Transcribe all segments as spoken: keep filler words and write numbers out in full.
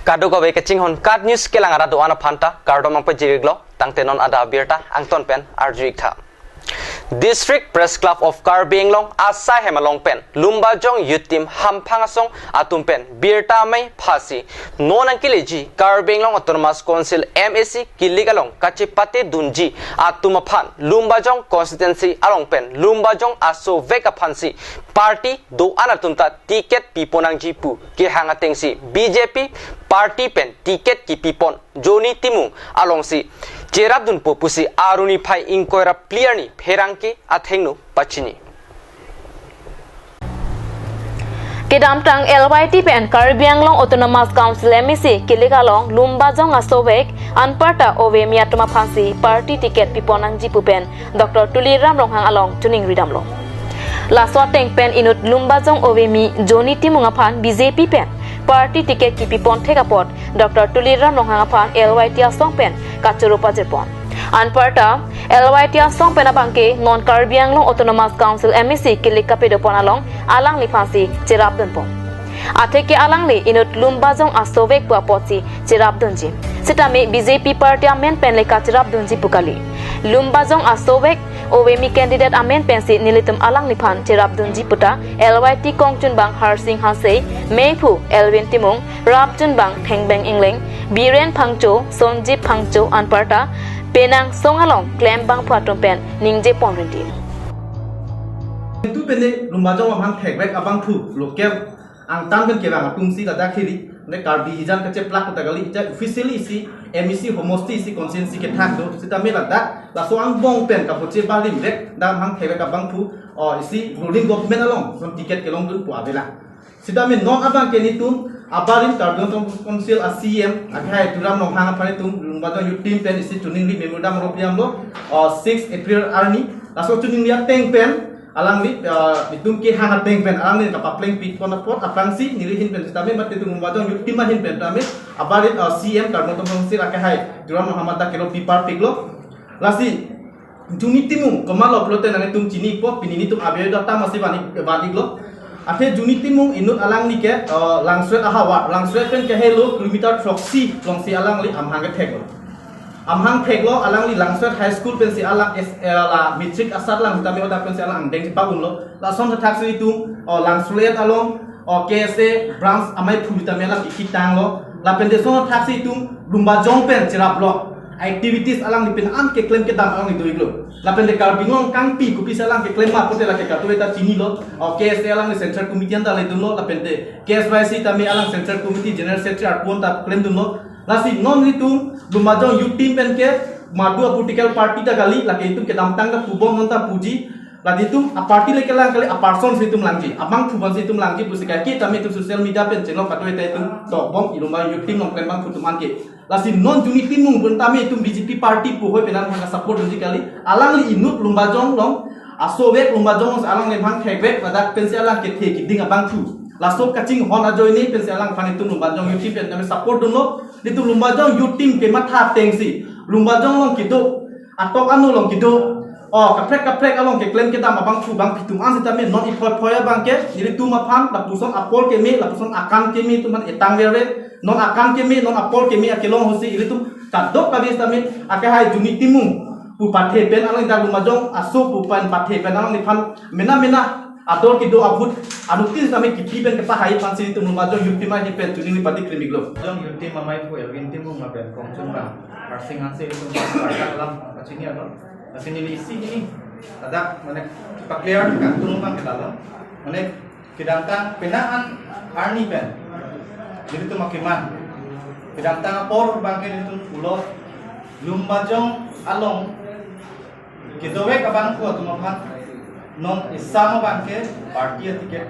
Kadokave kachinghon KAT News kelang arat do-an aphanta kardom nangpajir-iklo, tangte non adap abirta angton pen arju-iktha. District Press Club of Karbi Anglong asai hem along pen Lumbajong Youth Team Hamphang Asong atum pen birta amei phasi non nangkeleji Karbi Anglong Autonomous Council MAC kilik along kachepatedunji atum aphan Lumbajong constituency along pen Lumbajong asovek aphansi party do-an atum ta ticket piponangji pu kehang atengsi BJP party pen ticket kipipon Johnny Timung alongsi cherapdunpo pusi aruni phai ingkoi ra phli arni pherangke athengno pachini. Kedamtang LYT pen Karbi Anglong Autonomous Council MAC kilik along Lumbajong asovek anparta ove mi atum aphansi party ticket piponangji pu pen Doctor Tuliram Ronghang along choningridamlo. Laso ateng pen inut Lumbajong ove mi Johnny Timung aphan BJP pen party ticket kipipon thek apot Doctor Tuliram Ronghang aphan LYT asong pen kachoro pajirpon. Anparta LYT asong pen abangke non Karbi Anglong Autonomous Council MAC kilik kapedopon along alangliphansi cherapdunpon. Atheke alangli inut Lumbajong asovek pu apotsi cherapdunji. Sitame BJP party amen pen le kacherapdunji pu kali. Lumbajong asovek ove mi candidate amen pensi nelitum alangliphan cherapdunji puta LYT kongchunbang Harsing Hanse, meiphu Elvin Timung, rapchunbang Thengbeng Engleng, Biren Phangcho, Sonjip Phangcho anparta penang song along klembangphu atum pen ningjeponrinti. Itu pene Lumbajong amang thekvek abangphu local angtan pen kevang atumsi ladak hiri, ne Karbi hijan kacheplak kota kali, ita officially isi MAC homosti isi constituency kethak do, sitame ladak laso angbong pen kapoche barim vek, dak amang thekvek abangphu, o, isi ruling government along non ticket kelongdunpo avela. Sitame non abangke nelitum abarim Karbi Anglong Autonomous Council a CEM akhai Tuliram Ronghang aphan nelitum Lumbajong Youth Team pen isi choningri memorandum aro piyamlo, o, six April arni. Laso choningri ateng pen alangli, ah, nelitum kehang ateng pen alangli kapapleng pikpon apot aphrangsi neli ahin pen sitame mate nelitum Lumbajong Youth Team ahin pen tame abarim, ah, CEM Karbi Anglong Autonomous Council akhai Tuliram Ronghang mata kelo pipar piklo. Lasi Johnny Timung komatlo pulote nanglitum chinipo, pini nelitum abiyo data masi bani bani lo. Athe Johnny Timung inut alangli ke, eh, Langsoet ahavar, Langsoet pen kehelo kilometer throksi alongsi alangli amhang ketheklo. Amhang theklo, alangli Langsoet High School pensi alang S, eh, la matric asatlang sitame hadak pensi alang angdeng chepa-unlo. Lason thakthaksi itum, o, Langsoet along, o, KSA branch ameiphu sitame alang ikitanglo. Lapen lason thakthaksi itum Lumbajong pen cheraplo. Activities alangli pen an keklem kedam alangli do-iklo. Lapen te Karbi Anglong kangpi kopisi alang keklem ma pulote lake kadokave ta chinilo. O, KSA alangli Central Committee anta ledunlo. Lapen te KSYC tame alang Central Committee General Secretary arpon ta klemdunlo. Lasi non nelitum Lumbajong Youth Team pen ke madu a political party ta kali, lake itum kedamtang ta pubom non ta puji. Lake itum a party le kelang kali, a person si itum langji, abangphu aphansi itum langji pusi kaike tame itum social media pen chelong kadokave ta itum tokbom, i Lumbajong Youth Team along klembangphu atum anke. Lasi non Johnny Timung pen tame itum BJP party puhoi pen an support dunji kali. Alangli inut Lumbajong along asovek, Lumbajong along alangli amhang thekvek ladak pensi alang kethe kiding abangphu. Laso kachinghon ajoine pensi alangphan itum Lumbajong Youth Team pen tame support dunlo. Nelitum Lumbajong Youth Team kematha atengsi Lumbajong along kedo, atok ano along kedo, o, kaprek kaprek along keklem kedam abangphu bangphi atum an sitame non iphoi phoi abangke nelitum aphan lapuson apor keme, lapuson akan keme atum aphan etang verve, non akan keme, non apor keme akelong ahutsi ilitum kadokave sitame akhai Johnny Timung pu pathe pen alangli dak Lumbajong aso pu pen pathe pen alangliphan mena mena ador kedo ahut anuttin sitame kipi pen kepahai aphansi itum Lumbajong Youth Team ahin pen choningri padi krim-iklo. Lumbajong Youth Team ameiphu Elvin Timung lapen kongchunbang Harsing Hanse itum parta alam pachini alo. Lasi neli isi hini ladak mane pa-clear kangtung abang ke lalo. Mane kedamtang penang an arni pen nelitum akeman, kedamtang apor abangke nelitum pulo Lumbajong along kedovek abangphu atum aphan non isam abangke party a ticket.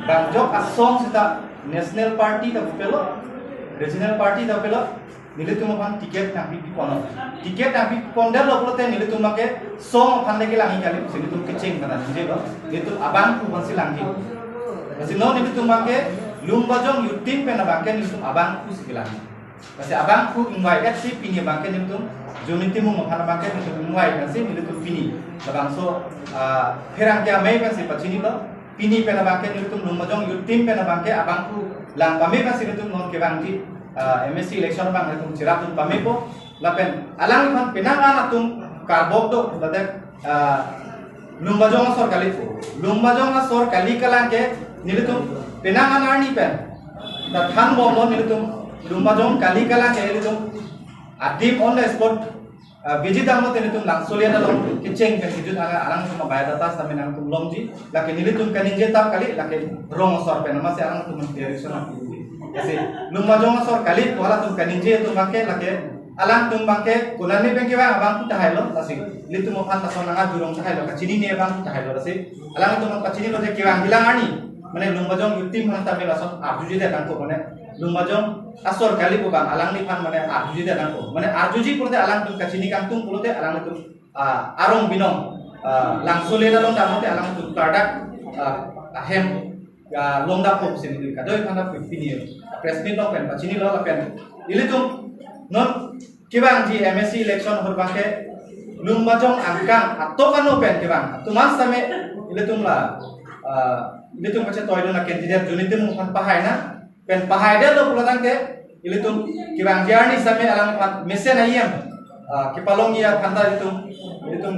Bangjok asong seta national party ta pupelo, regional party ta pelo, nelitum aphan ticket nangpiponlo. Ticket nangpipondetlo pulote nelitum abangke song aphan le kelangji kali, nelitum kecheng pen nangjelo, nelitum abangphu aphansi langji. Lasi non nelitum abangke Lumbajong Youth Team pen abangke nelitum abangphu si kelang. Lasi abangphu invite si pini abangke nelitum Johnny Timung aphan abangke nelitum invite nangsi nelitum pini labangso, ah, pherangke amei pensi pachinilo. Pini pen abangke nelitum Lumbajong Youth Team pen abangke abangphu Lang pame pasi nelitum non kevangji, ah, M A C election abang nelitum cherapdun pamepo. Lapen alangliphan penang an atum karbok do, ladak, ah, Lumbajong asor kalipo. Lumbajong asor kali kalang ke nelitum penang an arni pen ta thanbomlo nelitum Lumbajong kali kalang ke nelitum adim on the spot, ah, visit damlote nelitum Langso Lane along kecheng pen kejut alang, alangtum biodata sitame nangtum longji, lake nelitum kaningje tap kali, lake rong asor pen amatsi alangtum direction nangpi. Lasi Lumbajong asor kali pu halatum kaningje atum abangke, lake alangtum abangke konane pen kevang abang pu tahailo, lasi ilitum aphan lason nangkejorong tahailo, kachinine abang pu tahailo, lasi alangtum aphan pachinilo je kevangji lang arni, mane Lumbajong youth team aphan tame lason arjuji det nangkok, mane Lumbajong asor kali pu abang alangliphan mane arjuji det nangkok, mane arjuji pulote alangtum kachini kangtung pulote alanglitum, ah, arong binong, ah, Langso Lane along damlote alangtum kardak, ah, ahem, ah, longdappo pusi nelitum kadokave aphan ta pini press meet along pen pachinilo lapen ilitum non kevangji M A C election ahut abangke Lumbajong angkang atok ano pen kevang atum an sitame ilitum la, ah, ilitum kachetoidun a-candidate Johnny Timung aphan pahai nang, pen pahai detlo pulo tangte ilitum kevangji arni sitame alangphan mesen a-E M, ah, kepalongji aphan ta ilitum, ilitum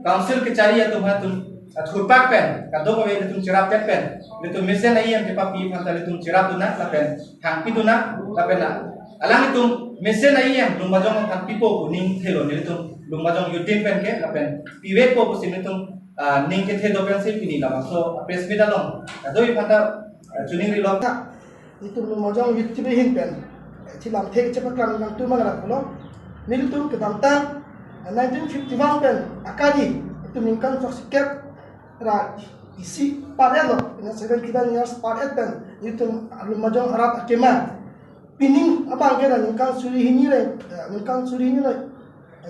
council kechari atum aphan ilitum, ah, thurpak pen kadokave ilitum cherap pet pen ilitum mesen a-E M kepapi aphan ta ilitum cherapdun nang lapen thangpidun nang lapen, ah, alanglitum mesen a-E M Lumbajong aphan pipo pu ning thelo nelitum Lumbajong youth team pen ke lapen pivekpo pusi nelitum, ah, ning kethe do pensi pini labangso press meet along kadokave aphan ta, ah, chuning rilo. Nelitum Lumbajong youth team ahin pen, eh, chilamthe chepaklang nangtum mangra pulo. Nelitum kedamtang, eh, nineteen fifty-one pen akari, nelitum ningkan throksikep ra isi par-etlo, ina seventy-one years par-et pen, nelitum Lumbajong arat akemang. Pining abangke ra ningkan suri hini ra, eh, ningkan suri hini ra,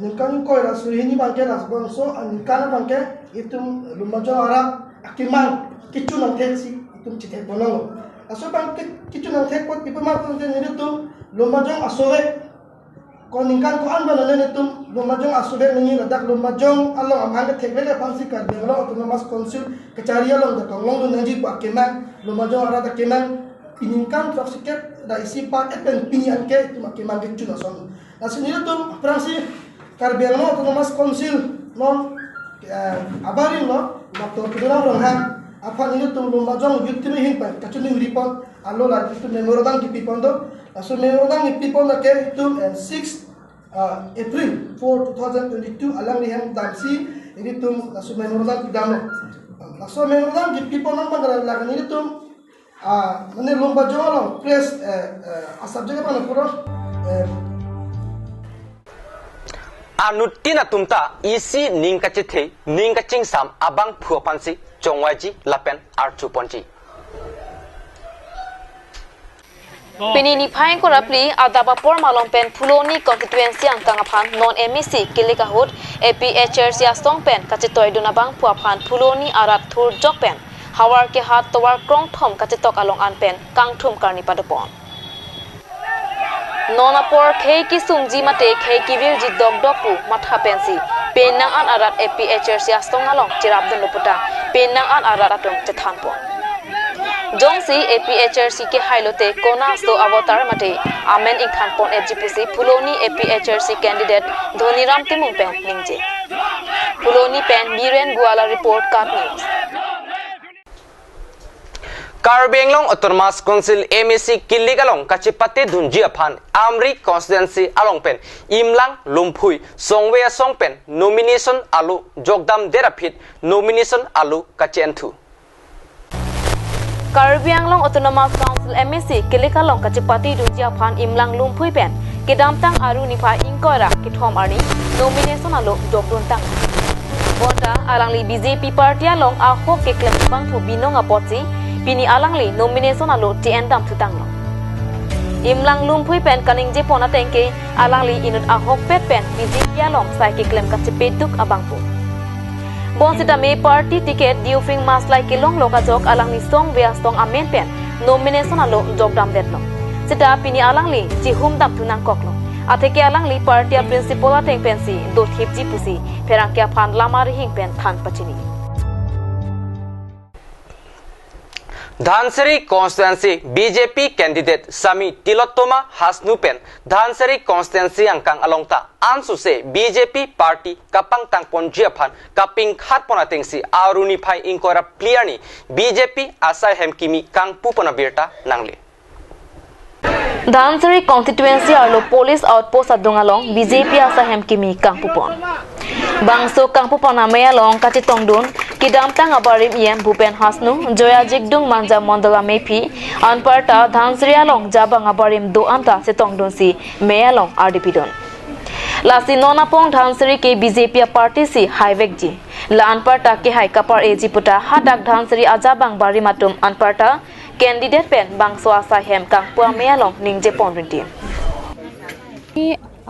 ningkan ingkoi ra suri hini abangke ra bangso, ah, ningkan abangke itum Lumbajong arat akemang kechun nangtheksi itum chethek bonong. Laso abang ke-, kechun nangthek apot itum aphan tangte nelitum Lumbajong asovek ko ningkan ko-an abang nelitum Lumbajong asovek nangji ladak Lumbajong along amahang kethekvek aphansi Karbi Anglong Autonomous Council kachari along dak kanglongdun nangji pu akemang Lumbajong arat akemang piningkan throksikep ra isi par-et pen pini anke itum akemang kechun ason. Lasi nelitum aphrangsi Karbi Anglong Autonomous Council non, eh, abarim lo, Doctor Tuliram Ronghang aphan nelitum Lumbajong youth team ahin pen kachiningri pon, alo la itum memorandum kipipon do. Laso memorandum kipipon lake itum, eh, six, ah, April four, two thousand twenty-two alangli hem damsi nelitum laso memorandum kidamlo. Laso memorandum kipipon nang bang lake nelitum, ah, mane Lumbajong along press, eh, eh, a-subject abang puro, eh, Anuttin atum ta isi ning kachethe, ning kachingsam abangphu aphansi chongvaiji lapen arjuponji. Pini niphai ingkoi ra phli adap apor malom pen Phuloni constituency angkang aphan non M A C kilik ahut A P H L C asong pen kachetoidun abangphu aphan Phuloni arat thurjok pen havar kehat tovar krongthom kachetok along an pen kangthum karni padopon. Non apor khei kesungji mate khei kevirji dokdok pu matha pensi penang an arat A P H L C asong along cherapdunlo puta penang an arat atum chethanpon. Jongsi A P H L C kehailote konat aso avoter mate amen ingthanpon-etji pusi Phuloni A P H L C candidate Dhoniram Timung pen ningje. Phuloni pen Biren Guala report, KAT News. Karbi Anglong Autonomous Council M A C kilik along kachepatedunji aphan Amri constituency along pen Imlang Lumphui Songve asong pen nomination alo jokdamdet aphi nomination alo kache-enthu. Karbi Anglong Autonomous Council M A C kilik along kachepatedunji aphan Imlang Lumphui pen kedamtang Aru niphai ingkoi ra kethom arni nomination alo jokduntang. Bonta alangli B J P party along ahok keklem abangphu binong apotsi pini alangli nomination alo che-endamthutanglo. Imlang Lumphui pen kaningjepon ateng ke alangli inut ahokpet pen B J P along sai keklem kachepetuk abangphu. Bonsitame party ticket diu phring maslai kelonglo ajok alangli Songve asong amen pen nomination alo jokdamdetlo. Seta pini alangli chihumdamthu nangkoklo. Atheke alangli party a-principle ateng pensi dothipji pusi pherangke aphan lam arihing pen than pachini. Dhansiri constituency B J P candidate Sami Tilottama Hasnu pen Dhansiri constituency angkang along ta ansose B J P party kapangtangponji aphan kapingkhatpon atengsi arni phai ingkoi ra phli arni B J P asai hem kimi kangpupon abirta nangle. Dhansiri constituency arlo police outpost adung along B J P asai hem kimi kangpupon. Bangso kangpupon amei along kachetongdun kedamtang abarim E M Bhupen Hasnu, Joya Jigdung Manja Mondol ameiphi, anparta Dhansiri along jabang abarim do-an ta chetongdunsi mei along ardi pidun. Lasi non apong Dhansiri ke B J P aparty si haivekji. La anparta kehai kapar-eji puta hadak Dhansiri ajabang barim atum anparta candidate pen bangso asai hem kangpu amei along ningjepon rinti.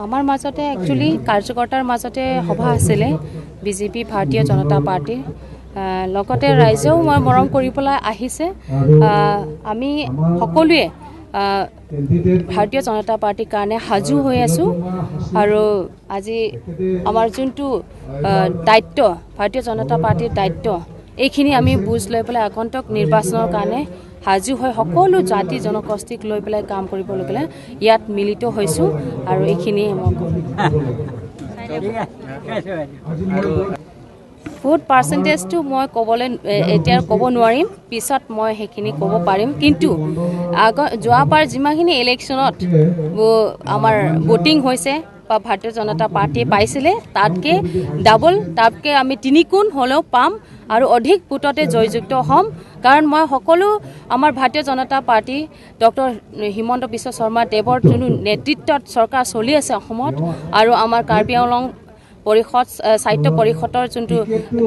আমাৰ মাজতে একচুৱেলি কাৰ্যকৰ্তাৰ মাজতে সভা আছিলে B J P ভাৰতীয় জনতা পাৰ্টিৰ। আহ, লগতে ৰাইজেও মই মৰম কৰি পেলাই আহিছে। আহ, আমি সকলোৱে, আহ, ভাৰতীয় জনতা পাৰ্টিৰ কাৰণে সাজু হৈ আছো আৰু আজি আমাৰ যোনটো, আহ, দায়িত্ব, ভাৰতীয় জনতা পাৰ্টিৰ দায়িত্ব, এইখিনি আমি বুজ লৈ পেলাই আগন্তুক নিৰ্বাচনৰ কাৰণে সাজু হৈ সকলো জাতি জনগোষ্ঠীক লৈ পেলাই কাম কৰিবলৈ পেলাই ইয়াত মিলিত হৈছো আৰু এইখিনিয়ে মই ক'ম। ভোট পাৰ্চেণ্টেজটো মই ক'বলৈ, এ, এতিয়া ক'ব নোৱাৰিম, পিছত মই সেইখিনি ক'ব পাৰিম। কিন্তু আগ-, যোৱাবাৰ যিমানখিনি ইলেকশ্যনত ব-, আমাৰ ভোটিং হৈছে বা ভাৰতীয় জনতা পাৰ্টীয়ে পাইছিলে, তাতকে ডাবল, তাতকে আমি তিনিগুণ হ'লেও পাম আৰু অধিক ভোটতে জয়যুক্ত হ'ম। কাৰণ মই সকলো আমাৰ ভাৰতীয় জনতা পাৰ্টী ডক্টৰ হিমন্ত বিশ্ব শৰ্মা দেৱৰ যোনটো নেতৃত্বত চৰকাৰ চলি আছে অসমত আৰু আমাৰ কাৰ্বি আংলং পৰিষদ, আহ, স্বায়ত্ত পৰিষদৰ যোনটো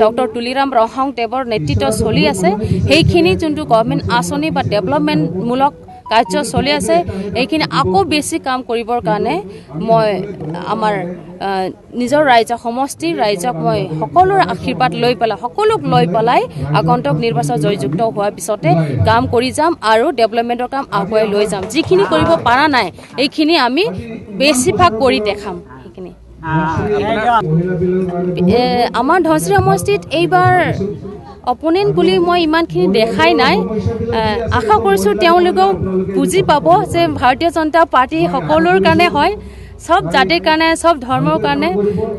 ডক্টৰ তুলিৰাম ৰংহাং দেৱৰ নেতৃত্ব চলি আছে, সেইখিনি যোনটো গভৰ্ণমেণ্ট আঁচনি বা ডেভেলপমেণ্টমূলক কাৰ্য চলি আছে, এইখিনি আকৌ বেছি কাম কৰিবৰ কাৰণে মই আমাৰ, আহ, নিজৰ ৰাইজক, সমষ্টিৰ ৰাইজক মই সকলোৰে আশীৰ্বাদ লৈ পেলাই, সকলোক লৈ পেলাই আগন্তুক নিৰ্বাচন জয়যুক্ত হোৱাৰ পিছতে কাম কৰি যাম আৰু ডেভেলপমেণ্টৰ কাম আগুৱাই লৈ যাম। যিখিনি কৰিব পৰা নাই, এইখিনি আমি বেছিভাগ কৰি দেখাম। সেইখিনি। এ, আমাৰ ধনশিৰি সমষ্টিত এইবাৰ অপোনেণ্ট বুলি মই ইমানখিনি দেখাই নাই। এ, আশা কৰিছোঁ তেওঁলোকেও বুজি পাব যে ভাৰতীয় জনতা পাৰ্টি সকলোৰ কাৰণে হয়, সব জাতিৰ কাৰণে, সব ধৰ্মৰ কাৰণে।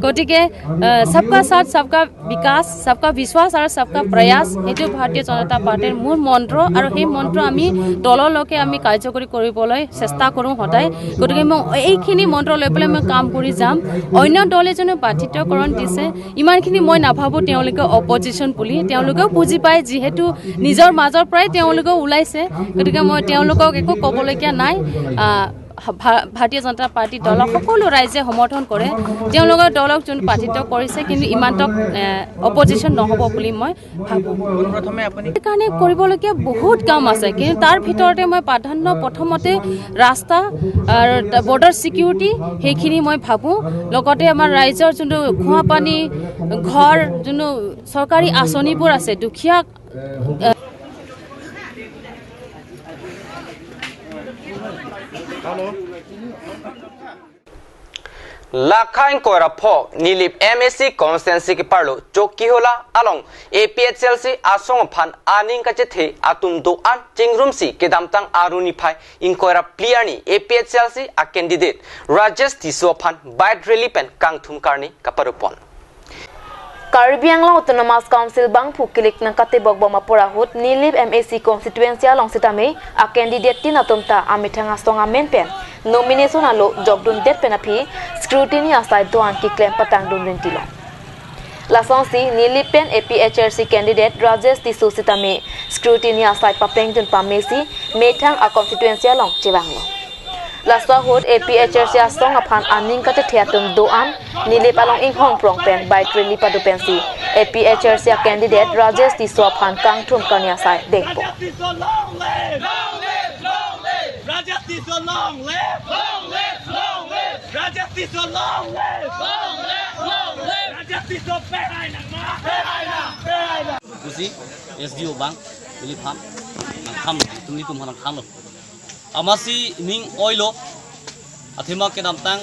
গতিকে, এ, সবকা সাথ, সবকা বিকাশ, সবকা বিশ্বাস আৰু সবকা প্ৰয়াস, সেইটো ভাৰতীয় জনতা পাৰ্টিৰ মূল মন্ত্ৰ আৰু সেই মন্ত্ৰ আমি তললৈকে আমি কাৰ্যকৰী কৰিবলৈ চেষ্টা কৰোঁ সদায়। গতিকে মই এইখিনি মন্ত্ৰ লৈ পেলাই মই কাম কৰি যাম। অন্য দলে যোনে প্ৰাৰ্থিত্বকৰণ দিছে, ইমানখিনি মই নাভাবোঁ তেওঁলোকে অপজিশ্যন বুলি। তেওঁলোকেও বুজি পায়, যিহেতু নিজৰ মাজৰ পৰাই তেওঁলোকেও ওলাইছে। গতিকে মই তেওঁলোকক একো ক'বলগীয়া নাই। আহ, ভা-, ভাৰতীয় জনতা পাৰ্টি দলক সকলো ৰাইজে সমৰ্থন কৰে। তেওঁলোকৰ দলক যোন প্ৰাৰ্থিত্ব কৰিছে, কিন্তু ইমানতক, এ, অপজিশ্যন নহ'ব বুলি মই ভাবোঁ। পোনপ্ৰথমে আপুনি সেইকাৰণে কৰিবলগীয়া বহুত কাম আছে, কিন্তু তাৰ ভিতৰতে মই প্ৰাধান্য প্ৰথমতে ৰাস্তা আৰু বৰ্ডাৰ ছিকিউৰিটি, সেইখিনি মই ভাবোঁ। লগতে আমাৰ ৰাইজৰ যোনটো খোৱা পানী, ঘৰ, যোনটো চৰকাৰী আঁচনিবোৰ আছে, দুখীয়া, এ, Lakha ingkoi ra pho Nilip M A C constituency keparlo Chokihola along A P H L C asong aphan aning kachethe atum do-an chingrumsi kedamtang aruni phai ingkoi ra phli arni A P H L C a candidate Rajesh Tisso aphan bike rally pen kangthum karni kaparupon. Karbi Anglong Autonomous Council bangphu kilik nangkatebok bom apor ahut Nilip M A C constituency along sitame a candidate tin atum ta amethang asong amen pen nomination alo jokdundet pen aphi scrutiny asai do-an keklem patangdun rinti lo. Lasonsi Nilip pen A P H L C candidate Rajesh Tisso sitame scrutiny asai papengdun pamesi methang a constituency along chevanglo. Laso ahut A P H L C asong aphan aning kachethe atum do-an Nilip along inghong prong pen bike rally pado pensi A P H L C a candidate Rajesh Tisso aphan kangthum karni asai dengpo. Rajesh Tisso long live! Long live, long live! Rajesh Tisso long live! Long live, long live! Rajesh Tisso pehai nangma! Pehai nang! Pehai nang! Kusi S D O bang, Nilip aphan nangthan, tum nitum aphan nangthan lo. Amatsi ning oilo, athema kedamtang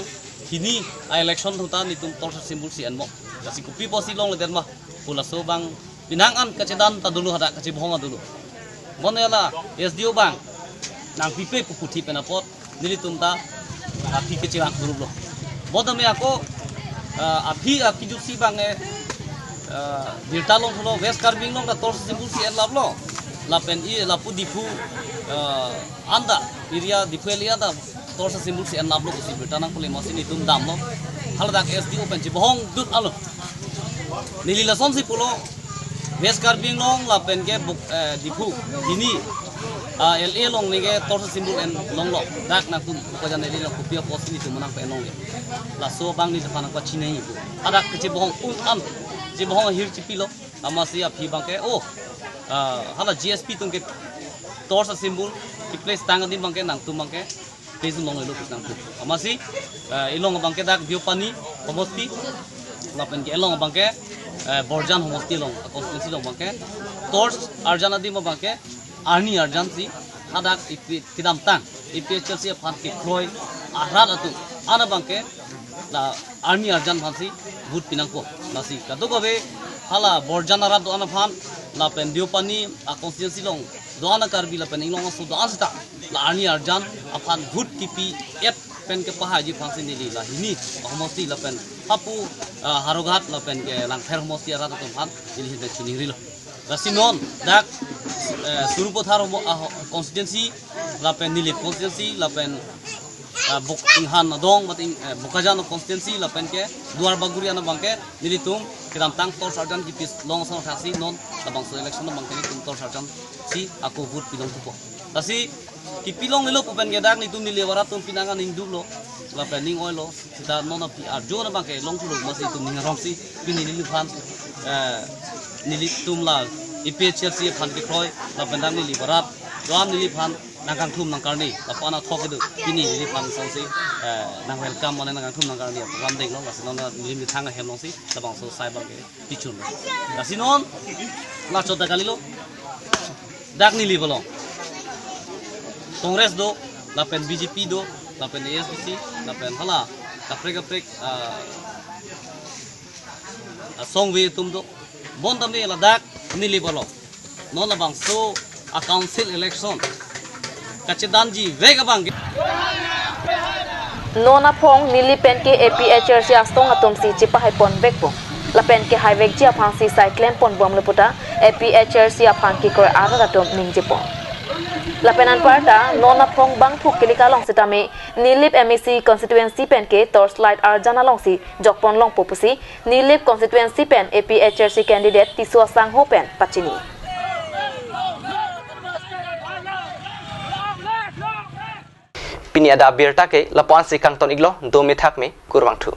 hini a election thungta nitum tolsa simbul si enmo. Lasi kopi pusi longledet ma, pu laso bang penang an kachedan ta dolo hadak kachebohong ta dolo. Bonela S D O abang nangpipe pu puthi pen apot nelitum ta aphi kechevang kurup lo. Bonta me ako, ah, aphi, aphi juksi abang, eh, ah, birta longthulo, West Karbi Anglong ta torch symbol si enlap lo. Lapen i lapu Diphu, ah, anta area, Diphu area ta torch symbol si enlap lo pusi birta nangpule, amatsi nelitum damlo. Haladak S D O pen chebohong dut alo. Neli lasonsi pulo, West Karbi Anglong lapen ke Bok-, eh, Diphu, hini, ah, L A along neke torch symbol en longlo. Dak nangtum Bokajan L A along kopi apotsi nelitum nangpe-en longle. Laso abang neliphan nangpachinei pu. Hadak kechebohong un an, chebohong ahir chipilo. Amatsi aphi abangke, oh, ah, hala G S P atum ke torch symbol keplace tang adim abangke nangtum abangke pejun longlelo pusi nangpu. Amatsi, eh, ilong abangke dak Deopani homosti, lapen ke ilong abangke, eh, Borjan homosti along, constituency along abangke torch arjan adim abangke arni arjansi hadak ipi kedamtang A P H L C aphan kekroi arat atum an abangke la arni arjan aphansi vote pinangpo. Lasi kadokave hala Borjan arat do-an aphan lapen Deopani a constituency along do-an a Karbi lapen inglong aso do-an seta la arni arjan aphan vote kipi-et pen kepahaiji aphansi neli la hini homosti lapen hapu, ah, Howraghat lapen ke Langpher homosti arat atum aphan neli hin chiningrilo. Lasi non dak, eh, Sarupathar homo-, ah, ho-, constituency lapen Nilip constituency lapen, ah, Bok-, Inghan adong mate, eh, Bokajan constituency lapen ke Duar Bagori an abangke nelitum kedamtang torch arjan kipi long asonthotsi non labangso election abangke nelitum torch arjansi ako vote pilongthupo. Lasi kipilonglelo pu pen ke dak nelitum Nilip arat atum pini aning duklo lapen ning oilo. Seta non aphi arjo abangke longthulo, amatsi itum ning arongsi pini neliphan, eh, nelitum la A P H L C aphan kekroi lapen dak Nilip arat do-an neliphan nangkangthum nangkarni, lapu-an athok kedo, pini neliphan asonsi, eh, nang welcome mane nangkangthum nangkarni aprogram denglo. Lasi non neli methang ahem alongsi labangso asai abangke pichun. Lasi non lachot ta kalilo. Dak Nilip along Congress do, lapen B J P do, lapen A S D C, lapen hala kaprek kaprek, ah, ah, songve atum do. Bonta me ladak Nilip along non labangso a council election kachedanji vek abang. Non aphong Nilip pen ke A P H L C asong atumsi chepahai ponvekpo. Lapen kehaivekji aphansi sai klem ponbomlo puta A P H L C aphan kekroi arat atum ningjepo. Lapen anparta non aphong bangphuk kelika long sitame Nilip M A C constituency pen ke torchlight arjan alongsi jokpon longpo pusi Nilip constituency pen A P H L C candidate Tisso asangho pen pachini. Pini adap abirta ke lapu-ansi kangton-iklo, dome thakme, kurvangthu.